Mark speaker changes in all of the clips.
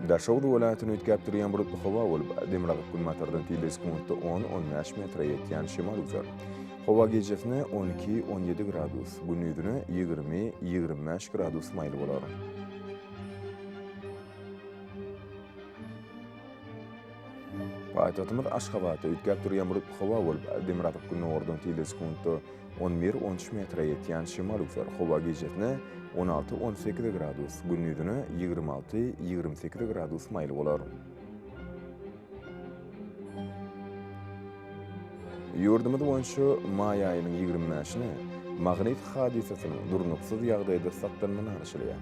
Speaker 1: Daşoguz welaýatynda üýtgäp durýan bulutly howa bolup, demirgazyk-günbatardan tizligi sekuntda on, on bäş metre ýetýän şemal öwser. Howa gijesine 12, 17 gradus, gündizine 20, 25 gradus maýyl bolar. Paýtagtymyz Aşgabatda üýtgäp durýan bulutly howa bolup, demirgazyk-gündogardan tizligi sekuntda 11, 13 metre ýetýän şemal öwser. Howa gijesine 16, 18 gradus, gündizine 26, 28 gradus maýyl bolar. Ýurdumyz boýunça maý aýynyň 25-ine magnit hadysasynyň durnuksyz ýagdaýda saklanmagyna garaşylýar.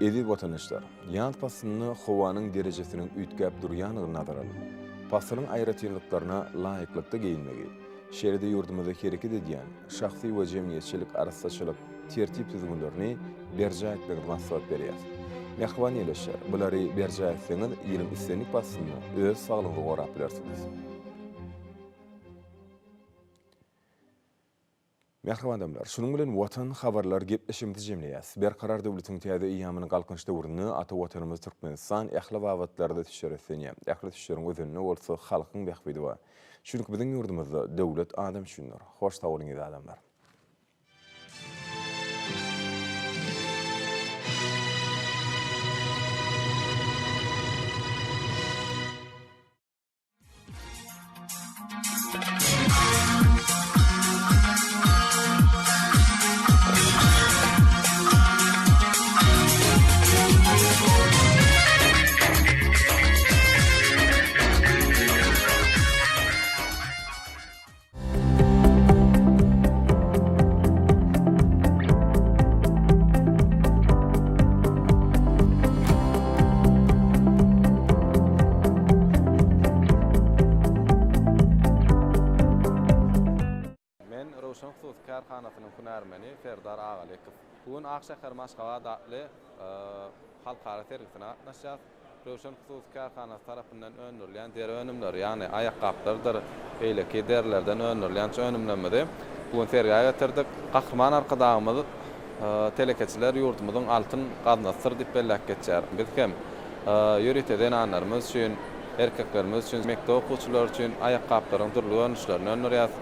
Speaker 1: Eziz watandaşlar, ýaz paslynda howanyň derejesiniň üýtgäp durýandygyny nazara alyp, paslyň aýratynlyklaryna laýyklykda geýinmegi, şeýle-de ýurdumyzda hereket edýän şahsy we jemgyýetçilik arassaçylyk tertip-düzgünlerini berjaý etmegiňizi maslahat berýäris. Mähriban ildeşler, bulary berjaý etseňiz, ýylyň islendik paslynda öz saglygyňyzy gorap bilersiňiz. Mähriban adamlar, şunuň bilen Watan habarlar gepleşigimizi jemleýäs. Berkarar döwletiň täze eýýamynyň Galkynyş döwründe ata Watanymyz Türkmenistan ähli babatlarda ösüşlere beslenýär. Ähli ösüşleriň özeninde bolsa halkyň bähbidi bar. Çünki biziň ýurdumyzda döwlet adam üçindir. Hoş sag boluň eziz adamlar.
Speaker 2: Men Röwşen hususy kärhanasynyň hünärmeni Serdar Agalykow. Bu gün Ak şäherim Aşgabat atly halkara sergisine gatnaşýarys. Röwşen hususy kärhanasy tarapyndan öndürilýän deri önümleri, ýagny aýakgaplardyr beýleki derilerden öndürilýän önümlerimizi bu gün sergä getirdik. Gahryman Arkadagymyz Telekeçiler ýurdumyzyň altyn gaznasydyr diýip belläp geçýär. Biz hem ýörite zenanlarymyz üçin, erkeklerimiz üçin, mekdep okuwçylary üçin aýakgaplaryň dürli görnüşlerini öndürýäris.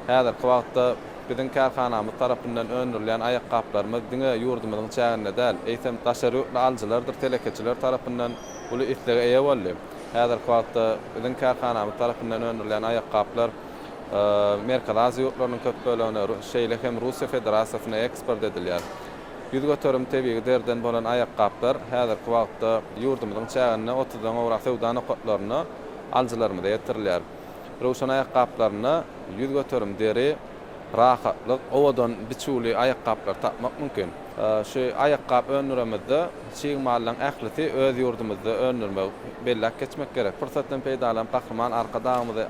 Speaker 2: Häzirki wagtda biziň kärhanamyz tarapyndan öndürilýän aýakgaplarymyz diňe ýurdumyzyň çäginde däl, eýsem, daşary ýurtly alyjylardyr telekeçiler tarapyndan uly islege eýe boldy. Häzirki wagtda biziň kärhanamyz tarapyndan öndürilýän aýakgaplar Merkezi Aziýa ýurtlarynyň köp bölegine, şeýle hem Russiýa Federasiýasyna eksport edilýär. 100% tebigy deriden bolan aýakgaplar häzirki wagtda ýurdumyzyň çäginde otuzdan gowrak söwda nokatlarynda alyjylarymyza ýetirilýär. Röwşen aýakgaplarynda 100% deri, rahatlyk, owadan biçüwli aýakgaplary tapmak mümkin. Şu aýakgap öndüremizde çig mallaryň ählisi öz ýurdumyzda öndürmegi belläp geçmek gerek. Pursatdan peýdalanyp Gahryman Arkadagymyzy,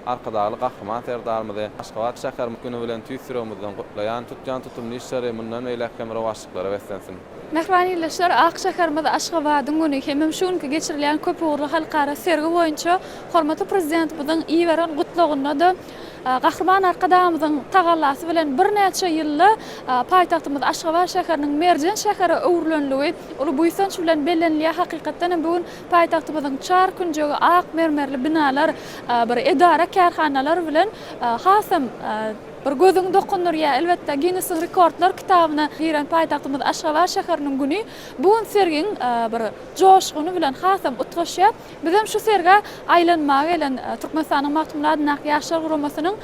Speaker 2: Arkadagly Gahryman Serdarymyzy Aşgabat şäher güni bilen tüýs ýüregimizden gutlaýan, tutýan tutumly işleri mundan beýläk hem rowaçlyklara beslensin.
Speaker 3: Mähriban ildeşler, ak şäherimiz Aşgabadyň güni hemem şu günki geçirilýän köpugurly halkara sergi boýunça hormatly Prezidentimiziň iberen Gutlagynda-da Gahryman Arkadagymyzyň tagallasy bilen birnäçe ýylda paýtagtymyz Aşgabat şäheriniň merjen şähere öwrülenligi uly buýsanç bilen bellenilýär. Hakykatdan hem bu gün paýtagtymyzyň çar künjegi ak mermerli binalar, bir edara-kärhanalar bilen hasam bir gözüňi dokundyrýar. Elbetde, Ginnesiň rekordlar kitabyna giren paýtagtymyz Aşgabat şäheriniň güni bu gün sergiň bir joşguny bilen hasam utgaşýar. Bizem şu sergä aýlanmaga gelen Türkmenistanyň Magtymguly adyndaky Ýaşlar guramasynyň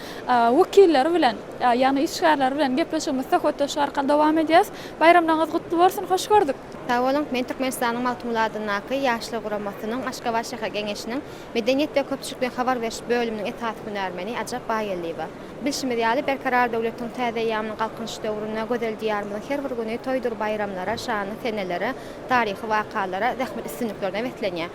Speaker 3: wekilleri bilen, ýagny işgärleri bilen gepleşigimizi söhbetdeşlik arkaly dowam edýäris. Baýramlaryňyz gutly bolsun, hoş gördük!
Speaker 4: Sag boluň! Men Türkmenistanyň Magtymguly adyndaky Ýaşlar guramasynyň Aşgabat şäher Geňeşiniň Medeniýet we köpçülikleýin habar beriş bölüminiň esasy hünärmeni Ajap Baýgeldiýewa. Bilşimiz ýaly, Berkarar döwletiň täze eýýamynyň Galkynyş döwründe gözel Diýarymyzyň her bir güni toýdur baýramlara, şanly senelere, taryhy wakalara, zähmet üstünliklerine beslenýär.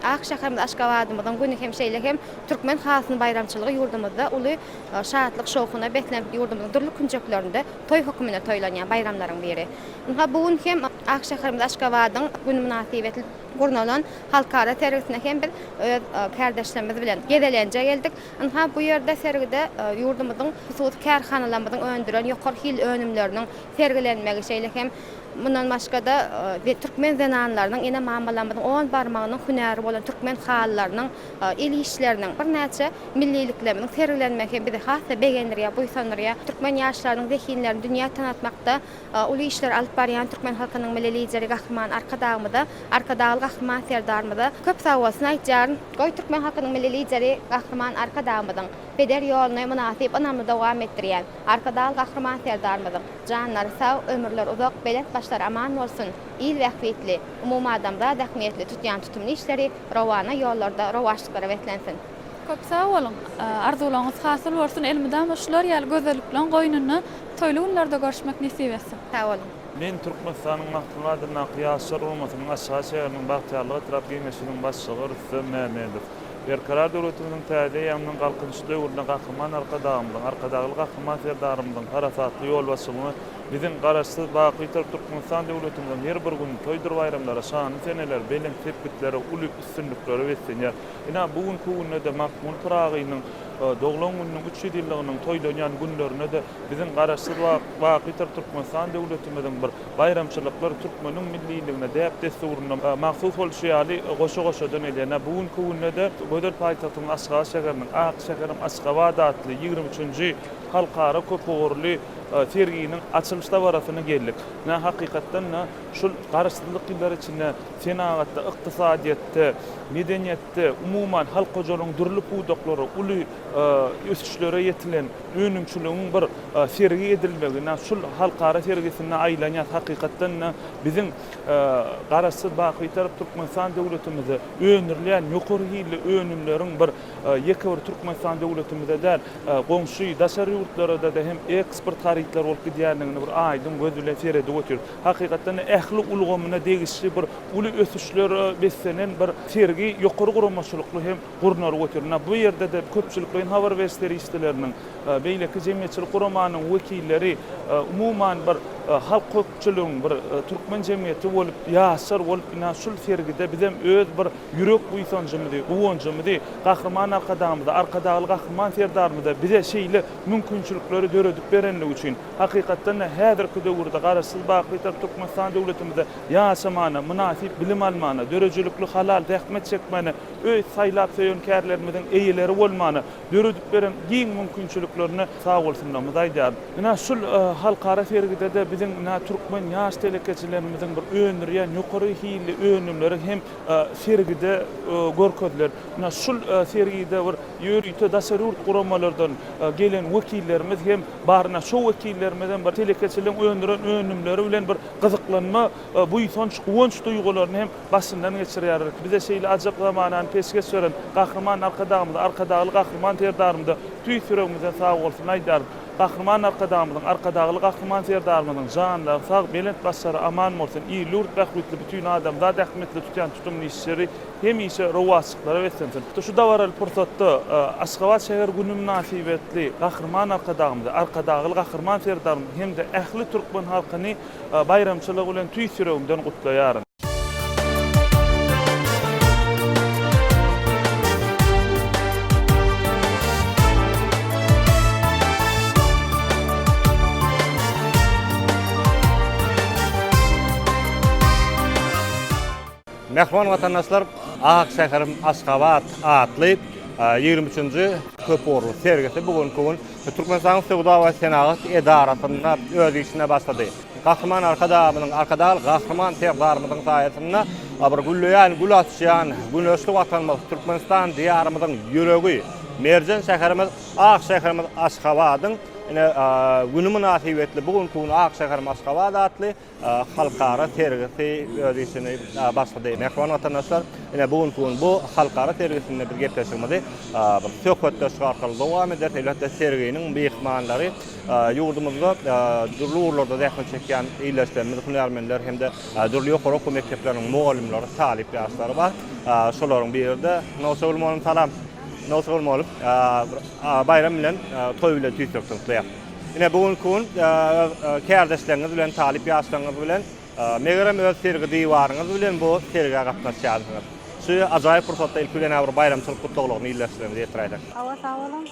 Speaker 4: Ak şäherimiz Aşgabadymyzyň güni hem şeýle hem Türkmen halysynyň baýramçylygy ýurdumyzda uly şatlyk-şowhuna beslenip, ýurdumyzyň dürli künjeklerinde toý höküminde toýlanýan baýramlaryň biri. Ynha, bu gün hem ak şäherimiz Aşgabadyň güni mynasybetli. gurnalan halkara sergisine hem biz öz kärdeşlerimiz bilen gezelenje geldik. Ynha, bu ýerde sergide ýurdumyzyň hususy kärhanalarymyzyň öndüren ýokary hilli önümleriniň sergilenmegi, şeýle hem mundan başga-da türkmen zenanlarynyň, ene-mamalarymyzyň on barmagynyň hünäri bolan türkmen halylarynyň, el işleriniň, birnäçe milliliklerimiziň sergilenmegi hem bizi has-da begendirýär, buýsandyrýar. Türkmen ýaşlarynyň zehinlerini dünýä tanatmakda uly işleri alyp barýan türkmen halkynyň Milli Lideri Gahryman Arkadagymyza, Arkadagly Gahryman Serdarymyza köp sagbolsun aýtýaryn. Goý, türkmen halkynyň Milli Lideri Gahryman Arkadagymyzyň peder ýoluny mynasyp, ynamly dowam etdirýän Arkadagly Gahryman Serdarymyzyň janlary sag, ömürleri uzak, belent başlary aman bolsun! Il bähbitli, umumadamzat ähmiýetli tutýan tutumly işleri rowana ýollarda rowaçlyklara beslensin!
Speaker 3: Köp sag boluň! Arzuwlaryňyz hasyl bolsun! Elmydama şular ýaly gözellikleriň goýnunda toýly günlerde görüşmek nesip etsin!
Speaker 4: Sag boluň!
Speaker 5: Men Türkmenistanyň Magtymguly adyndaky Ýaşlar guramasynyň Aşgabat şäheriniň Bagtyýarlyk etrap Geňeşiniň başlygy Rüstem Mämmedow. Berkarar döwletimiziň täze eýýamynyň Galkynyşy döwründe Gahryman Arkadagymyzyň, Arkadagly Gahryman Serdarymyzyň parasatly ýolbaşçylygynda biziň Garaşsyz, baky Bitarap Türkmenistan döwletimiziň her bir güni toýdur baýramlara, şanly senelere, belent sepgitlere, uly üstünliklere beslenýär. Ine, bu günki günde-de Magtymguly Pyragynyň doglan gününiň 300 ýyllygynyň toýlanýan günlerinde-de biziň Garaşsyz, baky Bitarap Türkmenistan döwletimiziň bir baýramçylyklar türkmeniň milliligine, däp-dessuryna mahsus bolşy ýaly goşa-goşadan gelýär. Ine, bu günki günde-de gözel paýtagtymyz Aşgabat şäheriniň Ak şäherim Aşgabat atly 23-nji halkara köpugurly serginiň açylyş dabarasyna geldik. Ine, hakykatdan-da, şul Garaşsyzlyk ýyllary içinde senagatda, ykdysadyýetde, medeniýetde, umuman, halk hojalygyň dürli pudaklary uly ösüşlere ýetilen önümçiligiň bir sergi edilmegi, ine, şul halkara sergisinde aýlanýas, hakykatdan-da, biziň Garaşsyz, baky Bitarap Türkmenistan döwletimizde öndürilýän ýokary hilli önümleriň bir ýeke bir Türkmenistan döwletimize däl, goňşy daşary ýurtlara-da hem eksport harytlary bolup gidýändigini bir aýdyň göz bilen seredip otyrys. Hakykatdan-da ähli ulgamyna degişli bir uly ösüşlere beslenen bir sergi ýokary guramaçylykly hem gurnalyp otyr. Ynha, bu ýerde-de köpçülikleýin habar beriş serişdeleriniň, beýleki jemgyýetçilik guramanyň wekilleri, umuman bir halk köpçüligiň bir türkmen jemgyýeti bolup, ýaşlar bolup ynha şul sergide bizem öz bir ýürek buýsanjymyzy, guwanjymyzy Gahryman Arkadagymyza, Arkadagly Gahryman Serdarymyza bize şeýle mümkinçilikleri döredip berenligi üçin, hakykatdan-da häzirki döwürde Garaşsyz, baky Bitarap Türkmenistan döwletimizde ýaşamana, mynasyp bilim almana, döredijilikli halal zähmet çekmäne, öz saýlap söýen kärlerimiziň eýeleri bolmana döredip beren giň mümkinçiliklerine sagbolsunlarymyzy aýdýaryn. Ynha, şul halkara sergide-de biziň ynha türkmen ýaş telekeçilerimiziň bir öndürýän ýokary hilli önümleri hem sergide görkeziler. Ynha, şul sergide bir ýörite daşary ýurt guramalardan gelen wekillerimiz hem bar. Ynha, şo wekillerimiz hem bir telekeçiligiň öndüren önümleri bilen bir gyzyklanma, buýsanç, guwanç duýgularyny hem başyndan geçirýärler. Bize şeýle ajap zamanany peşgeş beren Gahryman Arkadagymyza, Arkadagly Gahryman Serdarymyza tüýs ýüregimizden sagbolsun aýdýarys. Gahryman Arkadagymyzyň, Arkadagly Gahryman Serdarymyzyň janlary sag, belent başlary aman bolsun, il-ýurt bähbitli bütin adamzat ähmiýetli tutýan tutumly işleri hemişe rowaçlyklara beslensin. Şu dabaraly pursatda Aşgabat şäher güni mynasybetli Gahryman Arkadagymyzy, Arkadagly Gahryman Serdarymyzy hem-de ähli türkmen halkyny baýramçylygy bilen tüýs ýüregimden gutlaýaryn.
Speaker 6: Mähriban watandaşlar, Ak şäherim Aşgabat atly 23-nji köpugurly sergisi bu günki gün Türkmenistanyň Söwda we senagat edarasynda öz işine başlady. Gahryman Arkadagymyzyň, Arkadagly Gahryman Serdarymyzyň saýasynda bir gülleýän, gül açýan güneşli Watanymyz Türkmenistan Diýarymyzyň ýüregi, merjen şäherimiz, ak şäherimiz Aşgabadyň ine güni mynasybetli bu günki gün Ak şäherim Aşgabat atly halkara sergisi öz işini başlady. Mähriban watandaşlar, ine bu günki gün bu halkara sergisinde biz gepleşigimizi bir söhbetdeşlik arkaly dowam ederis. Elbetde serginiň myhmanlary ýurdumyzda dürli ugurlarda zähmet çekýän ildeşlerimiz, hünärmenler hem-de dürli ýokary okuw mekdepleriniň mugallymlary, talyp ýaşlary bar. Şolaryň biri-de Nowşagül mugallym salam. Nowşagül mugallym, baýram bilen, toý bilen tüýs ýürekden gutlaýar. Ine bu günki gün öz kärdeşleriňiz bilen, talyp ýaşlaryňyz bilen. Megerem öz sergi diwaryňyz bilen bu sergä gatnaşýansyňyz. Şu ajaýyp pursatda ilki bilen-ä bir baýramçylyk gutlaglaryny ildeşlerimize ýetiräýsek.
Speaker 7: Hawa, sag boluň.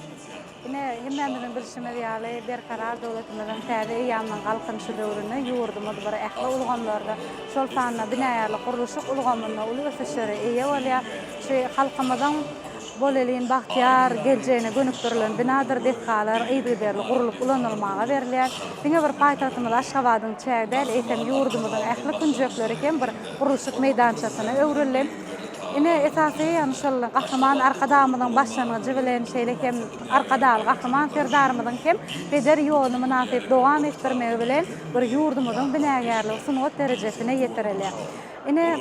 Speaker 7: Ine, hemmämiziň bilşimiz ýaly, Berkarar döwletimiziň täze eýýamynyň Galkynyşy döwründe ýurdumyz bir ähli ulgamlarda, şol sanda binagärlik-gurluşyk ulgamynda uly ösüşlere eýe bolýar. Şu halkymyzyň bolelin bagtyýar geljegine gönükdirilen binadyr desgalar yzygiderli gurlup ulanylmaga berilýär. Diňe bir paýtagtymyz Aşgabadyň çägi däl, eýsem, ýurdumyzyň ähli künjekleri hem bir gurluşyk meýdançasyna öwrüldi. Ine, esasy ýagny şol Gahryman Arkadagymyzyň başlangyjy bilen, şeýle hem Arkadagly Gahryman Serdarymyzyň hem peder ýoluny mynasyp dowam etdirmegi bilen bir ýurdumyzyň binagärligi sungat derejesine ýetirilýär. Ine,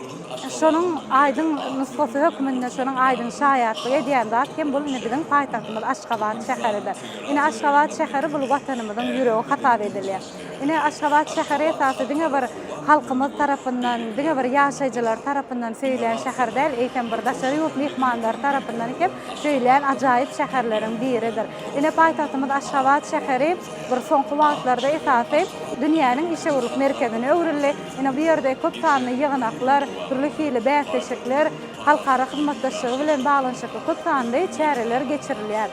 Speaker 7: şonuň aýdyň nusgasy hökmünde, şonuň aýdyň şaýatlyk edýän zat hem bul ine biziň paýtagtymyz Aşgabat şäheridir. Ine, Aşgabat şäheri bul Watanymyzyň ýüregi hasap edilýär. Ine, Aşgabat şäheri esasy diňe bir halkymyz tarapyndan, diňe bir ýaşaýjylar tarapyndan söýülýän şäher däl, eýsem bir daşary ýurt myhmanlary tarapyndan hem söýülýän ajaýyp şäherleriň biridir. Ine, paýtagtymyz Aşgabat şäheri bir soňky wagtlarda esasy dünýäniň işewürlik merkezine öwrüldi. Ine, bu ýerde köp sanly ýygnaklar, dürli hili bäsleşikler, halkara hyzmatdaşlygy bilen baglanyşykly köp sanly çäreler geçirilýär.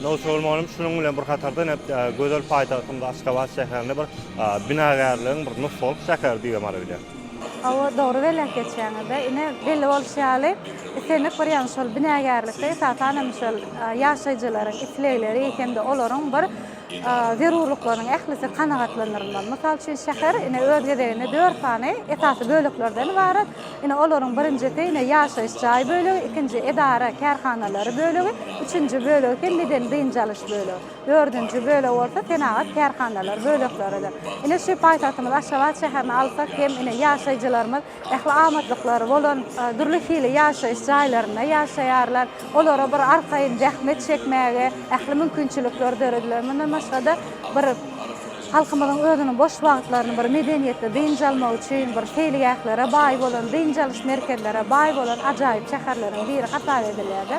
Speaker 6: Nowşirgül mugallym, şunuň bilen bir hatarda ine, gözel paýtagtymyz Aşgabat şäherinde bir binagärligiň bir nusgalyk şäheri diýibem alabilýär.
Speaker 7: Hawa, dogry belläp geçýäňiz-de. Ine, belli bolşy ýaly, islendik bir ýagny şol binagärlikde esasan hem şol ýaşaýjylaryň islegleri hem-de olaryň bir zerurlyklarynyň ählisi kanagatlandyrylmaly. Mysal üçin, şäher ine öz gezeginde dört sany esasy böleklerden ybarat. Ine olaryň birinjisi ine ýaşaýyş jaý bölegi, ikinji edara, kärhanalary bölegi, üçünji bölegi hem medeni dynç alyş bölegi, dördünji bölegi bolsa senagat kärhanalary bölekleridir. Ine şu paýtagtymyz Aşgabat şäherini alsak hem ine ýaşaýjylarymyz ähli amatlyklary bolan dürli hili ýaşaýyş jaýlarynda ýaşaýarlar. Olara bir arkaýyn zähmet çekmäge ähli mümkinçilikler döredilen. Mundan başga-da bir halkymyzyň özüniň boş wagtlaryny bir medeniýetli dynç almak üçin bir seýilgählere baý bolan, dynç alyş merkezlere baý bolan ajaýyp şäherleriň biri hasap edilýär-de.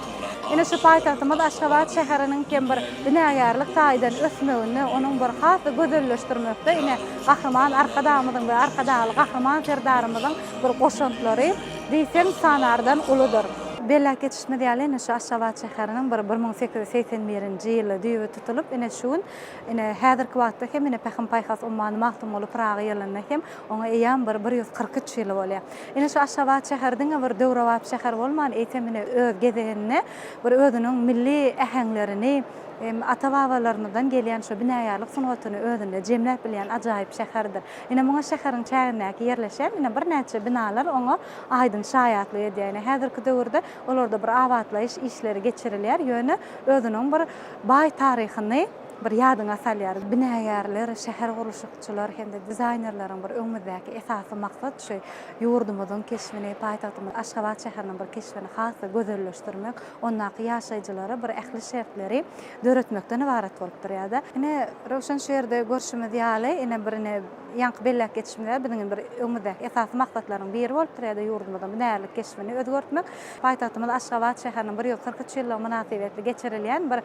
Speaker 7: Ine şu paýtagtymyz Aşgabat şäheriniň hem bir binagärlik taýdan ösmeginde, onuň bir has-da gözelleşdirmekde ine Gahryman Arkadagymyzyň we Arkadagly Gahryman Serdarymyzyň bir goşantlary diýseň sanardan uludyr. Belläp geçişimiz ýaly, ine şu Aşgabat şäheriniň bir 1881-nji ýylda düýbi tutulyp, ine şu gün, ine häzirki wagtda hem ine Pähim-paýhas ummany Magtymguly Pyragy ýylynda hem oňa eýýäm bir 143 ýyly bolýar. Ine şu Aşgabat şäheri diňe bir döwrebap şäher bolman, eýsem ine öz gezeginde bir özüniň milli äheňlerini, hem ata-babalarymyzdan gelýän şu binagärlik sungatyny özünde jemläp bilýän ajaýyp şäherdir. Ine muňa şäheriň çägindäki ýerleşýän ine birnäçe binalar oňa aýdyň şaýatlyk edýär. Ine häzirki döwürde olarda bir abatlaýyş işleri geçirilýär, ýöne özüniň bir baý taryhyny bir ýadyňa salýar. Binagärler, şähergurluşykçylar hem-de dizaýnerleriň bir öňümizdäki esasy maksat şu ýurdumyzyň keşbini, paýtagtymyz Aşgabat şäheriniň bir keşbini has-da gözelleşdirmek, ondaky ýaşaýjylara bir ähli şertleri döretmekden ybarat bolup durýar-da. Ine, Röwşen şu ýerde görşümiz ýaly, ine bir ine ýaňky belläp geçişimiz ýaly, biziň bir öňümizdäki esasy maksatlaryň biri bolup durýar-da ýurdumyzyň binagärlik keşbini özgertmek. Paýtagtymyz Aşgabat şäheriniň 143 ýyllygy mynasybetli geçirilýän bir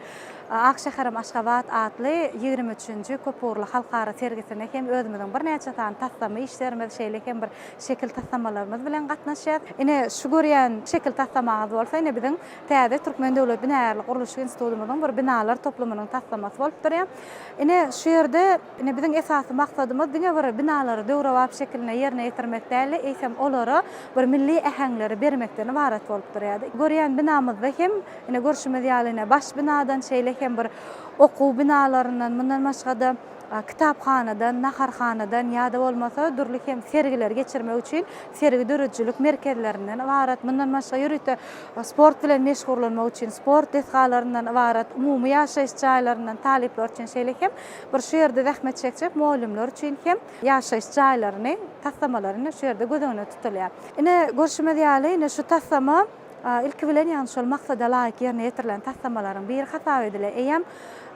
Speaker 7: Ak şäherim Aşgabat atly ýigrimi üçünji köpugurly halkara sergisine hem özümiziň birnäçe sany taslama işlerimiz, şeýle hem bir şekil taslamalarymyz bilen gatnaşýas. Ine, şu görýän şekil taslamaňyz bolsa, ine biziň täze Türkmen döwlet binagärlik gurluşyk institutymyzyň bir binalar toplumynyň taslamasy bolup durýar. Ine, şu ýerde ine biziň esasy maksadymyz diňe bir binalary döwrebap şekilinde ýerine ýetirmek däl-de, eýsem olara bir milli äheňleri bermekden ybarat bolup durýar. Görýän binamyzda hem ine görşümiz ýaly ine baş binadan şeýle hem bir okuw binalaryndan, mundan başga-da kitaphanadan, naharhanadan ýa-da bolmasa dürli hem sergileri geçirmek üçin sergi döredijilik merkezlerinden ybarat. Mundan başga ýörite sport bilen meşgullanmak üçin sport desgalaryndan ybarat, umumy ýaşaýyş jaýlaryndan talyplar üçin şeýle hem bir şu ýerde zähmet çekjek mugallymlar üçin hem ýaşaýyş jaýlaryny taslamalary şu ýerde göz öňünde tutulýar. Ine, görşümiz ýaly, ine şu taslama Ilki bilen, ýagny şol maksada laýyk ýerine ýetirilen taslamalaryň biri hasap edilýär. Eýýäm.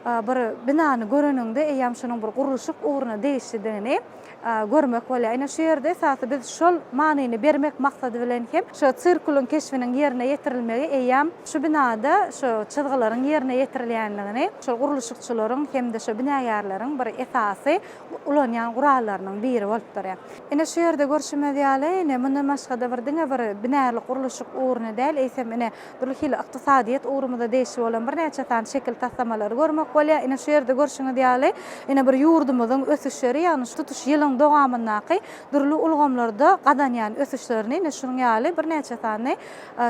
Speaker 7: bir binany göreniňde eýýäm şonuň bir gurluşyk ugruna degişlidigini görmek bolýar. Ine şu ýerde esasy biz şol manyny bermek maksady bilen hem şu sirkulyň keşbiniň ýerine ýetirilmegi eýýäm şu binada şu çyzgylaryň ýerine ýetirilýänligini şol gurluşykçylaryň hem-de şu binagärleriň bir esasy ulanýan gurallarynyň biri bolup durýar. Ine şu ýerde görşümiz ýaly, ine mundan başga-da bir diňe bir binagärlik gurluşyk ugruny däl, eýsem ine dürli hili ykdysadyýet ugrumyza degişli bolan birnäçe sany şekil taslamalary görmek bolýar. Ine şu ýerde görşüňiz ýaly, ine bir ýurdumyzyň ösüşleri, ýagny şu tutuş ýylyň dowamyndaky dürli ulgamlarda gazanýan ösüşlerini ine şunuň ýaly birnäçe sany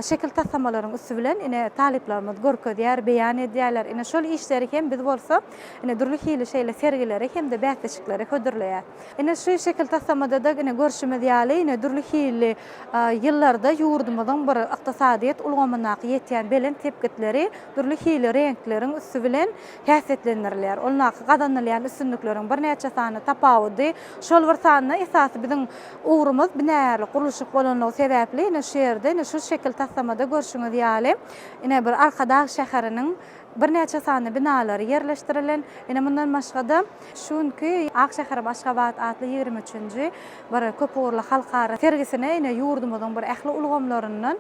Speaker 7: şekil taslamalaryň üsti bilen ine talyplarymyz görkezýär, beýan edýärler. Ine şol işleri hem biz bolsa ine dürli hili şeýle sergileri hem-de bäsleşikleri hödürleýäris. Ine şu şekil taslamada-da ine görşümiz ýaly ine dürli hilli ýyllarda ýurdumyzyň bir ykdysadyýet ulgamyndaky ýetýän belent sepgitleri dürli hili reňkleriň üsti bilen häsiýetlendirilýär. Ondaky gazanylýan üstünlikleriň birnäçe sany tapawudy şol bir sanda esasy biziň ugrumyz binagärlik gurluşyk bolanlygy sebäpli ine şu ýerde ine şu şekil taslamada görşüňiz ýaly ine bir Arkadag şäheriniň Birnäçe sany binalary ýerleşdirilen. Ine, mundan başga-da, şu günki Ak şäherim Aşgabat atly 23-nji bir köpugurly halkara sergisine ine, ýurdumyzyň bir ähli ulgamlaryndan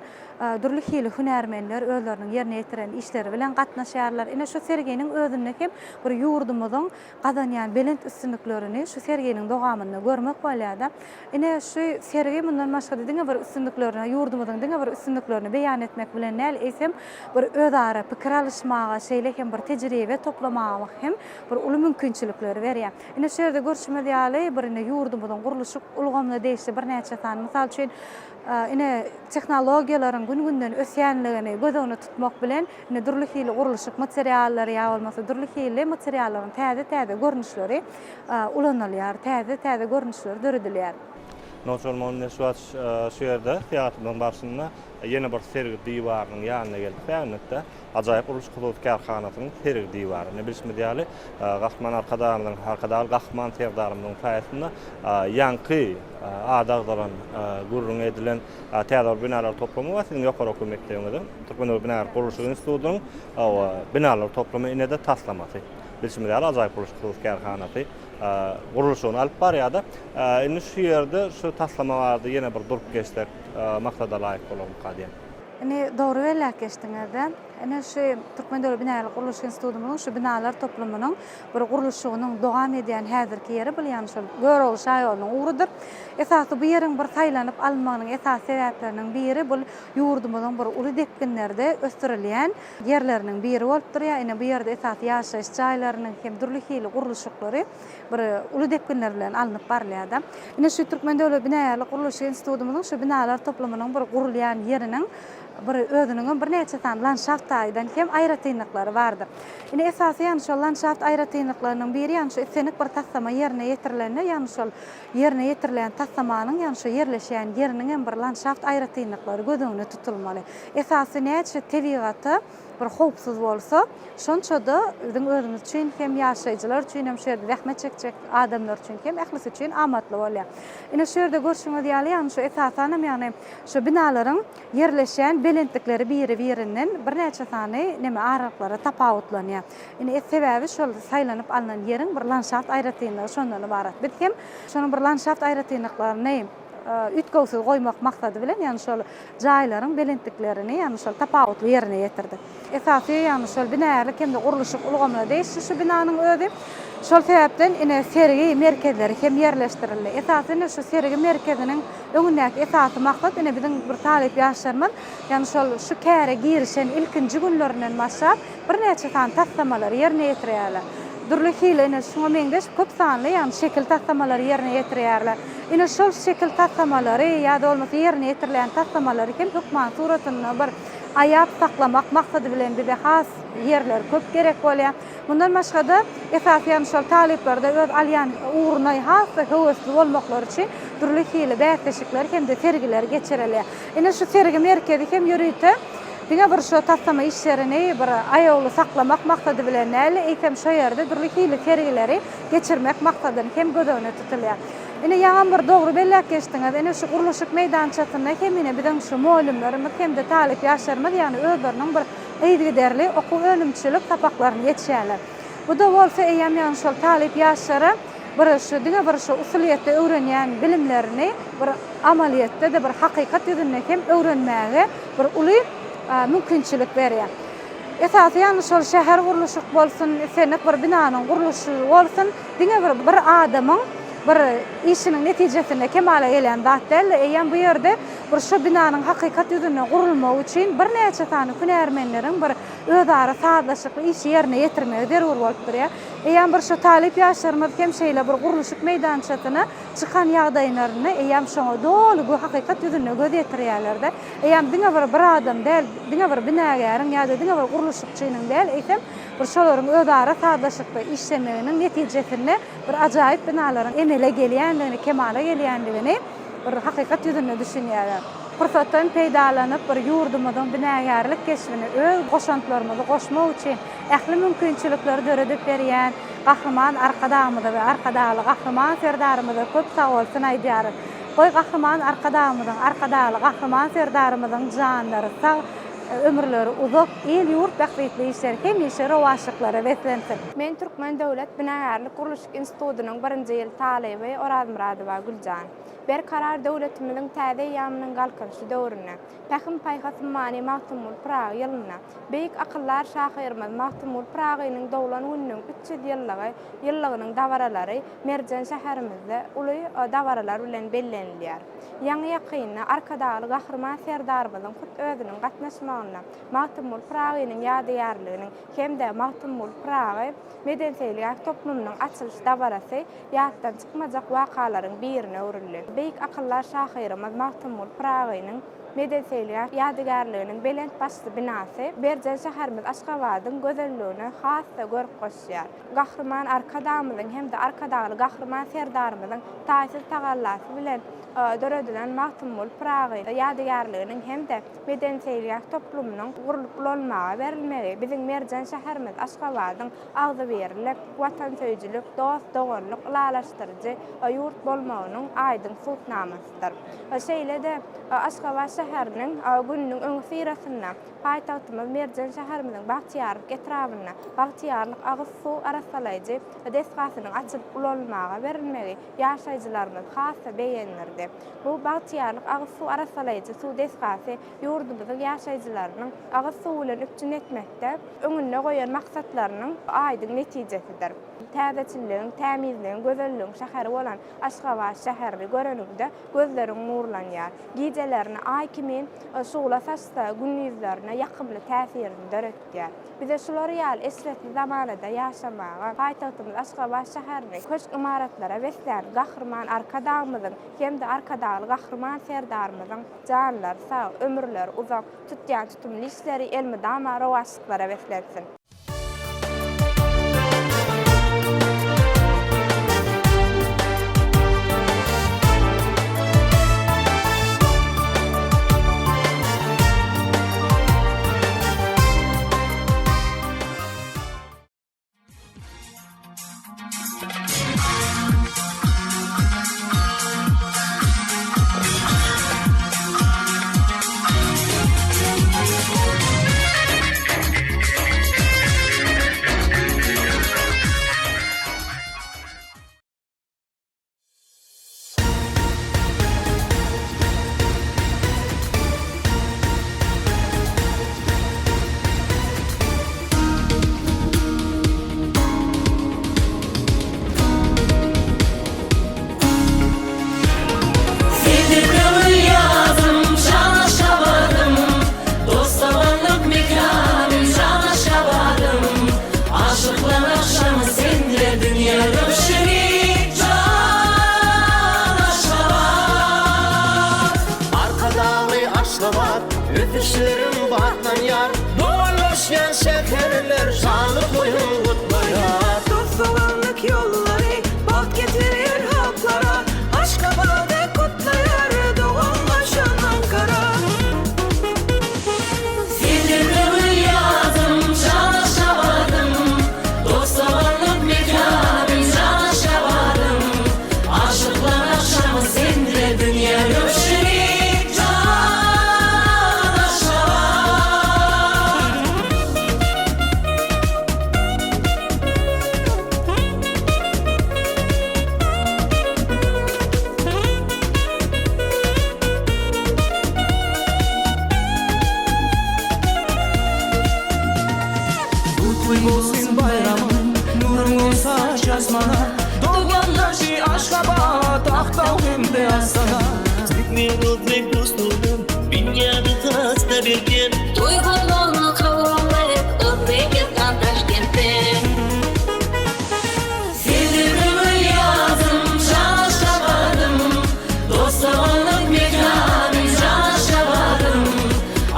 Speaker 7: dürli hili hünärmenler özleriniň ýerine ýetiren işleri bilen gatnaşýarlar. Ine, şu serginiň özünde hem bir ýurdumyzyň gazanýan belent üstünliklerini şu serginiň dowamynda görmek bolýar-da. Ine, şu sergi mundan başga-da diňe bir üstünliklerini, ýurdumyzyň diňe bir üstünliklerini beýan etmek bilen däl, eýsem, bir özara pikir alyşmaga, şeýle hem bir tejribe toplamaga hem bir uly mümkinçilikleri berýär. Ine, şu ýerde görşümiz ýaly, bir ine ýurdumyzyň gurluşyk ulgamyna degişli birnäçe sany, mysal üçin, ine, tehnologiýalaryň gün-günden ösýänligini göz öňünde tutmak bilen, ine, dürli hili gurluşyk materiallary ýa bolmasa dürli hili materiallaryň täze-täze görnüşleri ulanylýar, täze-täze görnüşleri döredilýär.
Speaker 6: Nowçar mugallym şu wagt şu ýerde syýahatymyzyň barşynda ýene bir sergi diwarynyň ýanyna gelip sägindik-de, Ajaýyp gurluşyk hususy kärhanasynyň sergi diwary. Ine, bilşimiz ýaly, Gahryman Arkadagymyzyň, Arkadagly Gahryman Serdarymyzyň saýasynda ýaňky ady agzalan, gürrüňi edilen täze bir binalar toplumy bar. Siziň ýokary okuw mekdebiňiziň, Türkmen döwlet binagärlik gurluşyk institutynyň binalar toplumy ine-de taslamasy. Bilşimiz ýaly, Ajaýyp gurluşyk hususy kärhanasy gurluşygyny alyp barýar-da. Indi şu ýerde şu taslama barada ýene bir durup geçsek maksada laýyk bolarmyka diýen.
Speaker 7: Indi dogry belläp geçdiňiz-de. Ine şu Türkmen döwlet binagärlik gurluşyk institutymyzyň şu binalar toplumynyň bir gurluşygynyň dowam edýän häzirki ýeri bul ýagny şol Görogly şaýolunyň ugrudyr. Esasy bu ýeriň bir saýlanyp alynmagynyň esasy sebäpleriniň biri bul ýurdumyzyň bir uly depginlerde ösdürilýän ýerleriniň biri bolup durýar. Ine bu ýerde esasy ýaşaýyş jaýlarynyň hem dürli hili gurluşyklary bir uly depginler bilen alnyp barylýar-da. Ine şu Türkmen döwlet binagärlik gurluşyk institutymyzyň şu binalar toplumynyň bir gurulýan ýeriniň bir özüniňem birnäçe sany landşaft taýdan hem aýratynlyklary bardyr. Ine esasy ýagny şol landşaft aýratynlyklarynyň biri ýagny şu islendik bir taslama ýerine ýetirilende ýagny şol ýerine ýetirilýän taslamanyň ýagny şu ýerleşýän ýeriniň hem bir landşaft aýratynlyklary göz öňünde tutulmaly. Esasy näçe tebigata bir howpsuz bolsa, şonça-da biziň özümiz üçin hem, ýaşaýjylar üçin hem, şu ýerde zähmet çekjek adamlar üçin hem, ählisi üçin amatly bolýar. Ine, şu ýerde görşüňiz ýaly, ýagny şu esasanam, ýagny şu binalaryň ýerleşýän belentlikleri biri-birinden birnäçe sany neme aralyklara tapawutlanýar. Ine, sebäbi şol saýlanyp alnan ýeriň bir landşaft aýratynlygy şondan ybarat. Biz hem şonuň bir landşaft aýratynlyklaryny üýtgewsiz goýmak maksady bilen, ýagny şol jaýlaryň belentliklerini, ýagny şol tapawutly ýerine ýetirdik. Esasy, ýagny şol binagärlik hem-de gurluşyk ulgamyna degişli şu binanyň özi. Şol sebäpden ine sergi merkezleri hem ýerleşdirildi. Esasy ine şu sergi merkeziniň öňündäki esasy maksat ine biziň bir talyp ýaşlarymyz, ýagny şol şu käre girişen ilkinji günlerinden başlap birnäçe sany taslamalary ýerine ýetirýärler. Dürli hili ine şuňa meňzeş köp sanly ýagny şekil taslamalary ýerine ýetirýärler. Ine şol şekil taslamalary ýa-da bolmasa ýerine ýetirilýän taslamalary hem hökman suratynda bir aýap saklamak maksady bilen bize has ýerler köp gerek bolýar. Mundan başga-da esasy ýagny şol talyplarda öz alýan ugruna has-da höwesli bolmaklary üçin dürli hili bäsleşikler hem-de sergiler geçirilýär. Ine şu sergi merkezi hem ýörite diňe bir şu taslama işlerini bir aýawly saklamak maksady bilen däl, eýsem şo ýerde dürli hili sergileri geçirmek maksadyny hem göz öňünde tutulýar. Ine ýaňam bir dogry belläp geçdiňiz. Ine şu gurluşyk meýdançasynda hem ine biziň şu mugallymlarymyz hem-de talyp ýaşlarymyz ýagny özleriniň bir yzygiderli okuw-önümçilik sapaklaryny geçýärler. Bu-da bolsa eýýäm ýagny şol talyp ýaşlara bir şu diňe bir şu usulyýetde öwrenýän bilimlerini bir amalyýetde-de bir hakykat ýüzünde hem öwrenmäge bir uly mümkinçilik berýär. Esasy ýagny şol şäher gurluşyk bolsun, islendik bir binanyň gurluşygy bolsun, diňe bir bir adamyň bir işiniň netijesinde kemala gelýän zat däl-de, eýýäm bu ýerde bir şu binanyň hakykat ýüzünde gurulmagy üçin birnäçe sany hünärmenleriň bir özara sazlaşykly işi ýerine ýetirmegi zerur bolup durýar. Eýýäm bir şu talyp ýaşlarymyz hem şeýle bir gurluşyk meýdançasyna çykan ýagdaýlarynda eýýäm şoňa doly hakykat ýüzünde göz ýetirýärler-de. Eýýäm diňe bir bir adam däl, diňe bir binagäriň ýa-da diňe bir gurluşykçynyň däl, eýsem, bir şolaryň özara sazlaşykda işlemeginiň netijesinde bir ajaýyp binalaryň emele gelýändigini, kemala gelýändigini bir hakykat ýüzünde düşünýärler. Pursatdan peýdalanyp, bir ýurdumyzyň binagärlik keşbine öz goşantlarymyzy goşmak üçin ähli mümkinçilikleri döredip berýän Gahryman Arkadagymyza we Arkadagly Gahryman Serdarymyza köp sagbolsun aýdýarys. Goý, Gahryman Arkadagymyzyň, Arkadagly Gahryman Serdarymyzyň janlary sag, ömürleri uzak, il-ýurt bähbitli işleri hemişe rowaçlyklara beslensin!
Speaker 4: Men Türkmen döwlet binagärlik-gurluşyk institutynyň birinji ýyl talyby Orazmyradowa Güljan. Berkarar döwletimiziň täze eýýamynyň Galkynyşy döwründe, Pähim-paýhas ummany Magtymguly Pyragy ýylynda, beýik akyldar şahyrymyz Magtymguly Pyragynyň doglan gününiň 300 ýyllygy ýyllygynyň dabaralary merjen şäherimizde uly dabaralar bilen bellenilýär. Ýaňy-ýakynda Arkadagly Gahryman Serdarymyzyň hut özüniň gatnaşmagynda Magtymguly Pyragynyň ýadygärliginiň hem-de Magtymguly Pyragy medeni-seýilgäh toplumynyň açylyş dabarasy ýatdan çykmajak wakalaryň birine öwrüldi. Beýik akyldar şahyrymyz Magtymguly Pyragynyň medeni-seýilgäh ýadygärliginiň belent başly binasy merjen şäherimiz Aşgabadyň gözelligine has-da görk goşýar. Gahryman Arkadagymyzyň hem-de Arkadagly Gahryman Serdarymyzyň taýsyz tagallasy bilen döredilen Magtymguly Pyragy ýadygärliginiň hem-de medeni-seýilgäh toplumynyň gurlup ulanylmaga berilmegi biziň merjen şäherimiz Aşgabadyň agzybirlik, watansöýüjilik, dost-doganlyk, ylalaşdyryjy ýurt bolmagynyň aýdyň subutnamasydyr. Şeýle-de Aşgabat şäheriniň gününiň öňüsyrasynda Paýtagtymyz merjen şäherimiziň Bagtyýarlyk etrabynda Bagtyýarlyk agyz suw arassalaýjy desgasynyň açylyp ulanylmaga berilmegi ýaşaýjylarymyzy has-da begendirdi. Bu Bagtyýarlyk agyz suw arassalaýjy suw desgasy ýurdumyzyň ýaşaýjylarynyň agyz suwy bilen üpjün etmekde öňünde goýan maksatlarynyň aýdyň netijesidir. Täzeçilligiň, tämizligiň, gözelligiň şäheri bolan Aşgabat şäherini göreniňde gözleriň nurlanýar. Gijelerine Aý kimin şugla saçsa, gündizlerine ýakymly täsirini döretýär. Bize şular ýaly eşretli zamanada ýaşamaga, paýtagtymyz Aşgabat şäherini köşk-ymaratlara beslän Gahryman Arkadagymyzyň hem-de Arkadagly Gahryman Serdarymyzyň janlary sag, ömürleri uzak, tutýan tutumly işleri elmydama rowaçlyklara beslensin!
Speaker 8: Ösüşleriň batlanýar, Doganlaşýan şäherler şanly toýuň gutlaýar.
Speaker 9: Dost-doganlyk ýollary bagt getirer halklara, Aşgabady gutlaýar doganlaşan Ankara.
Speaker 8: Senden köňül ýazym, jan Aşgabadym, Dost-doganlyk mekany, jan Aşgabadym, Aşyklar agşamy sende dünýä röwşeni, jan Aşgabat. Aşgabat, Aktau hem-de Astana. Türkmen özbek dostlugynyň binýady has-da berkär.
Speaker 10: Toý gutlagyny kabul et Özbegistan Daşkentden.
Speaker 8: Sende köňül ýazym, jan Aşgabadym, Dost-doganlyk mekany, jan Aşgabadym.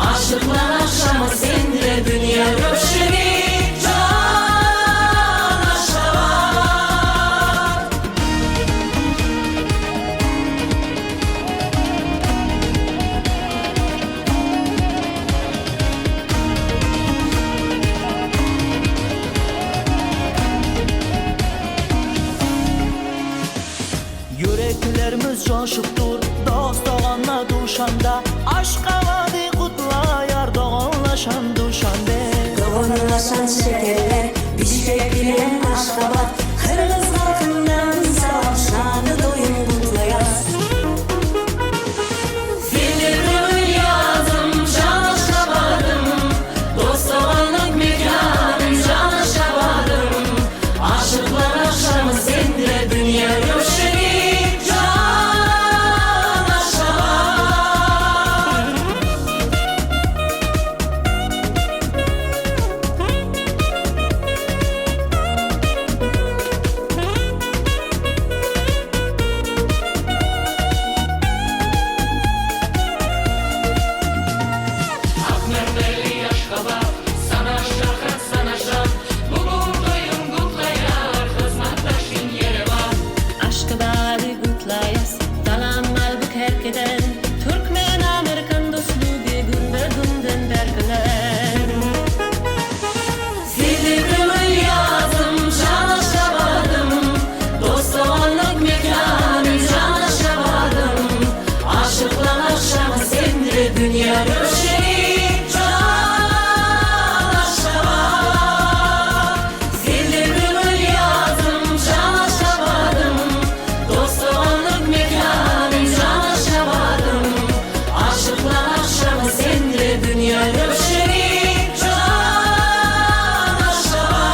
Speaker 8: Aşyklar agşamy sende dünýä röwşeni, jan Aşgabat. Ýüreklerimiz joşup dur dost-doganlar duşanda, Aşgabady gutlaýar doganlaşan Duşanbe.
Speaker 10: Doganlaşan şäherler Bişkek bilen Aşgabat, Gyrgyz halkyndan salam şanly toýuň gutlaýas.
Speaker 8: Sende köňül ýazym, jan Aşgabadym, Dost-doganlyk mekany, jan Aşgabadym. Aşyklar agşamy sende dünýä röwşeni, jan Aşgabat. Ak mermerli Aşgabat, sana şöhrat, sana şan, Bu gün toýuň gutlaýar hyzmatdaşyň Ýerewan.
Speaker 10: Aşgabady gutlaýas, salam Albukerkeden, Türkmen-amerikan dostlugy günbe-günden berkiler.
Speaker 8: Sende köňül ýazym, jan Aşgabadym, Dost-doganlyk mekany, jan Aşgabadym. Aşyklaň agşamy sende dünýä röwşeni, jan Aşgabat. Sende köňül ýazym, jan Aşgabadym, Dost-doganlyk mekany, jan Aşgabadym. Aşyklaň agşamy sende dünýä röwşeni, jan Aşgabat.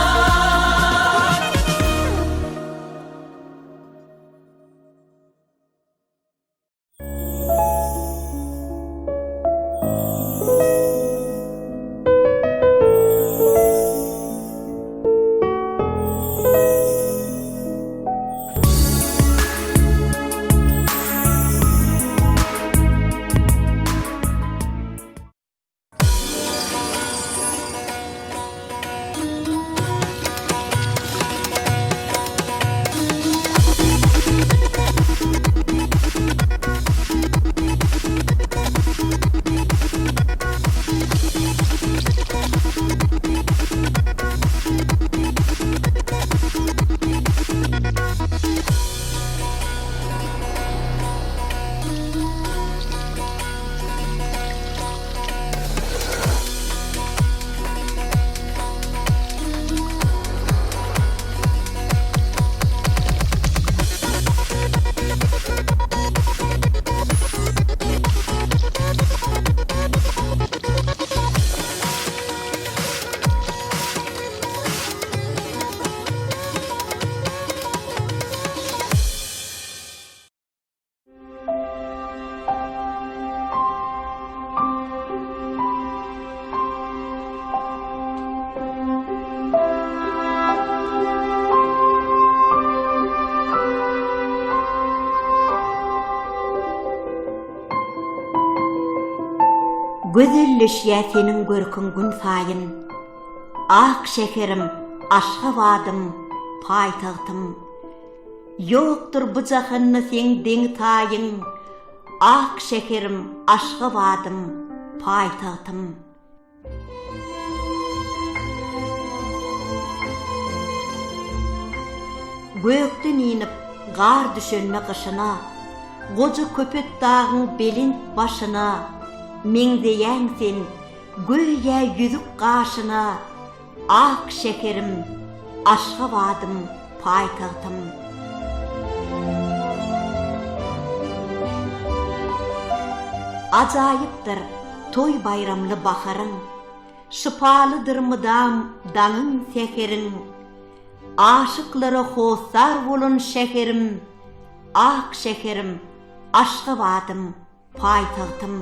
Speaker 11: Gözelleşýär seniň görküň gün saýyn, Ak şäherim, Aşgabadym, paýtagtym. Ýokdur bu jahanda seň deňi-taýyň, Ak şäherim, Aşgabadym, paýtagtym. Gökden inip, gar düşende gyşyna, Goja Köpetdagyň belent başyna, Meňzeýäň sen, göýä ýüzük gaşyna, Ak şäherim, Aşgabadym, paýtagtym. Ajaýypdyr toý-baýramly baharyň, Şypalydyr mydam daňyň, säheriň. Aşyklara hossar bolan şäherim. Ak şäherim, Aşgabadym, paýtagtym.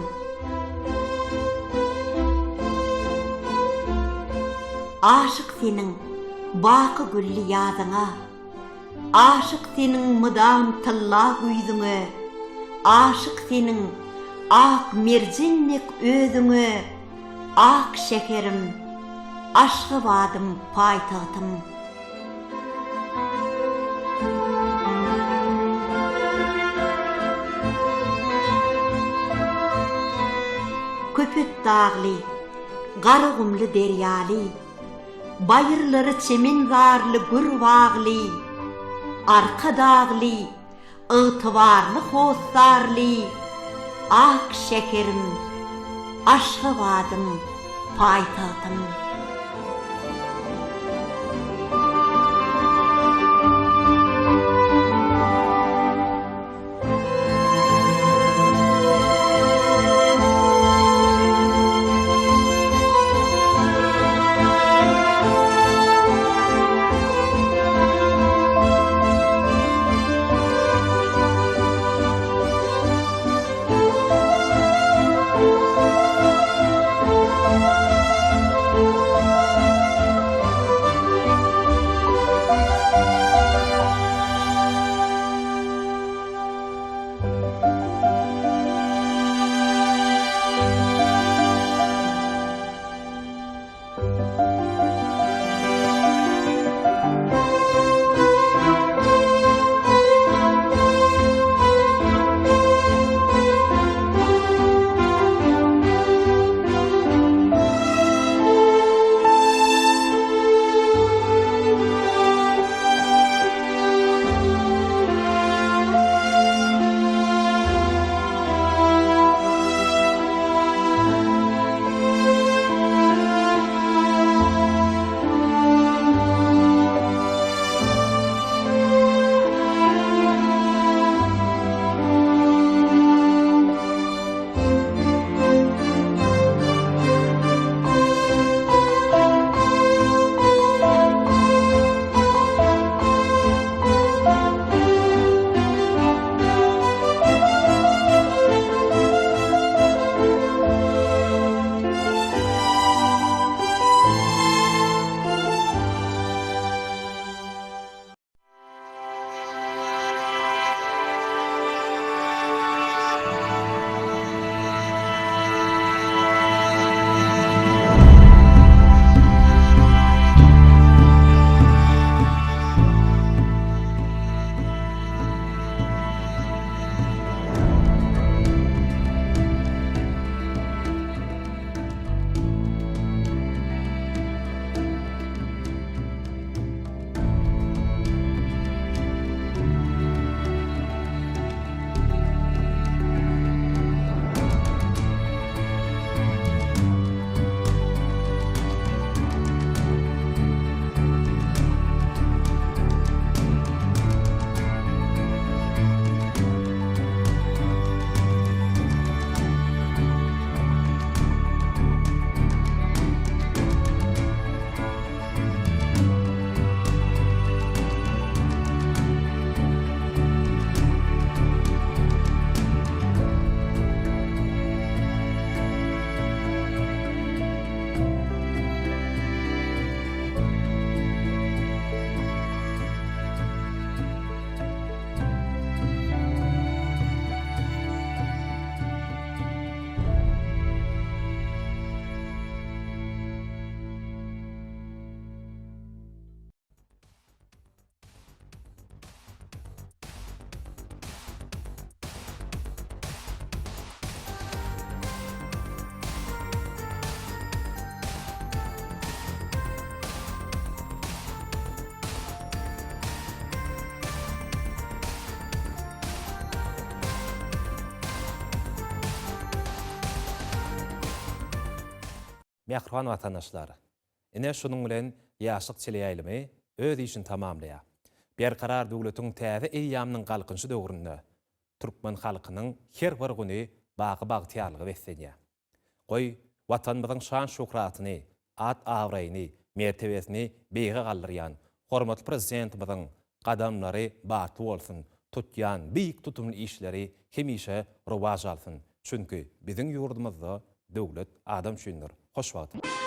Speaker 11: Aşyk seniň baky gülli ýazyňa, Aşyk seniň mydam tylla güýzüňe, Aşyk seniň ak merjen dek özüňe, Ak şäherim, Aşgabadym, paýtagtym. Köpetdagly, Garagumly derýaly, Baýyrlary çemenzarly gür bagly, Arkadagly, Ygtybarly hossarly ak şäherim, Aşgabadym, paýtagtym.
Speaker 12: Mähriban watandaşlar! Ine, şunuň bilen Ýaşlyk teleýaýlymy öz işini tamamlaýar. Berkarar döwletiň täze eýýamynyň Galkynyşy döwründe türkmen halkynyň her bir güni baky bagtyýarlyga beslenýär. Goý, Watanymyzyň şan-şöhratyny, at-abraýyny, mertebesini beýige galdyrýan hormatly Prezidentimiziň gadamlary batly bolsun! tutýan beýik tutumly işleri hemişe rowaç alsyn! Çünki biziň ýurdumyzda döwlet adam üçindir. Hoş wagt!